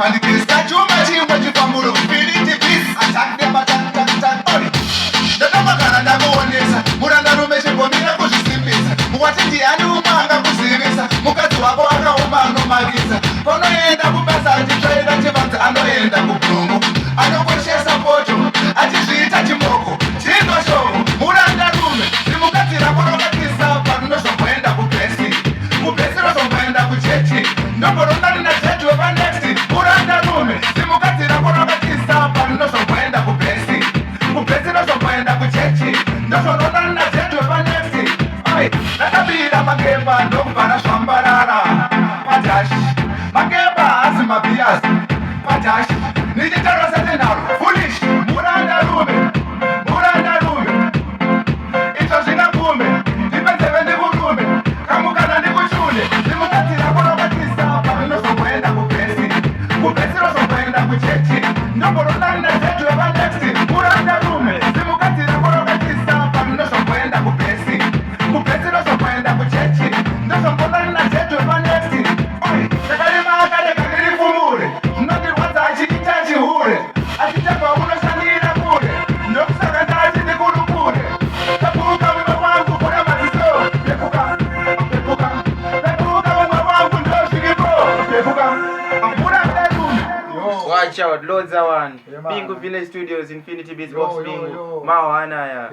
Pandikisa chuma chimwe chifamburo. Infinity Beats attack them, attack, attack, attack. Oi. Ndatamba kana ndakuonesa, murandarume, chimbomira kuzvisimbisa. Wati ndiani umwe angakuzivisa? Mukadzi wako akaoma, anomakisa. Panoenda kubasa achitsvaira chivanze, anoenda kubhurungu, anokoshesa poto, achizviita chimoko chinoshoko. Murandarume, zimukadzi rako rakatisa, parinozomboenda kubhesi, kubhesi rozomboenda kuchechi, ndomboronani najetu wepanext. Murandarume, zimukadzi rako rakatisa, parinozomboenda kubhesi, kubhesi rozomboenda kuchechi, ndozvoronani najetu wepanext. Ai, rakabira makemba, ndokubva razvambarara padhashi. Makemba haasi mabhiyasi padhashi, nichitaura setenharo foolish. Murandarume, murandarume, izvo zvingakume, ndipedzeve ndikurume, kamukana ndikuchune. Zimukadzi rako rakatisa, parinozomboenda kubhesi, kubhesi rozomboenda kuchechi, ndomboronani najetu wepanext. Murandarume, zimukadzi rako rakatisa, parinozomboenda kubhesi, kubhesi rozomboenda kuchechi, ndozomboronani najetu wepanext. Oi, ndakarima akarega ndirifumure, zvinondirwadza achiita chihure, achitabva unoshandira kure, ndokusaka ndati ndikurukure. Pepuka mumwe wangu, kura madziso. Pepuka, pepuka, pepuka mumwe wangu, ndozviripo. Pepuka, murandarume. Watch out, Lodza one. Yeah, man. Bingu Village Studios, Infinity Beats, Yo, Box yo, Bingu. yo. Mawanaya.